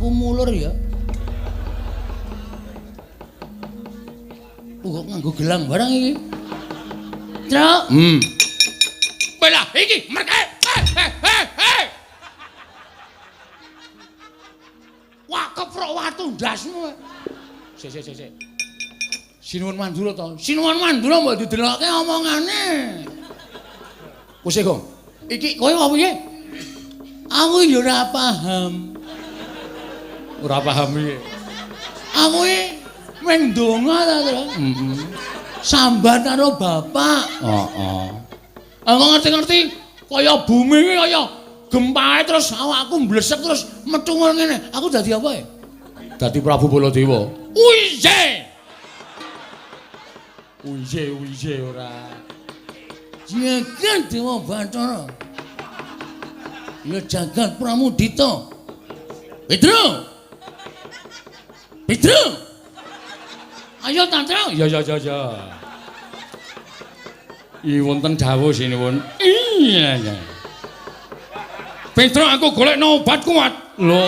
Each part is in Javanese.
Bapakku mulur ya. Kok nganggo gelang barang iki. Truk. Belah iki merke. Hei. Wah, keprok watu ndasmu. Sik sik sik. Sinuwun Mandura to. Sinuwun Mandura mbok didelokke omongane. Wis Gong. Iki kowe apa piye? Aku ya ora paham. Ora paham piye? Aku iki mung ndonga ta, Tru. Heeh. Sambat karo bapak. Heeh. Aku ngerti-ngerti kaya bumi iki kaya gempae terus awakku mblesek terus metu ngene. Aku dadi apa ya? Dadi Prabu Baladewa. Uiye. Uiye uiye ora. Jagat Dewa Bathara. Ya jagat Pramudita. Petro. Petro. Ayo Tatra. Ya ya ya ya. I wonten dawuh sinuwun. Iya ya. Petro aku golekno obat kuat. Lho.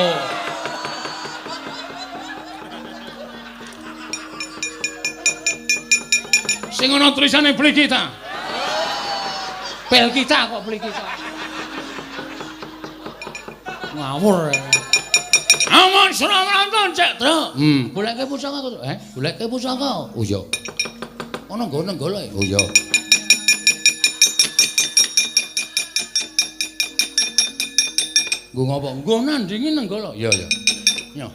Sing ana tulisane beli kita. Bel kita kok beli kita. Ngawur. Aman Suramarta cek, Tru. Goleke pusaka kok. Goleke pusaka. Oh iya. Ana nggon nenggala. Oh iya. Nggo ngapa? Nggo nandingi nenggala. Iya iya. Nyo.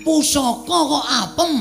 Pusaka kok apem.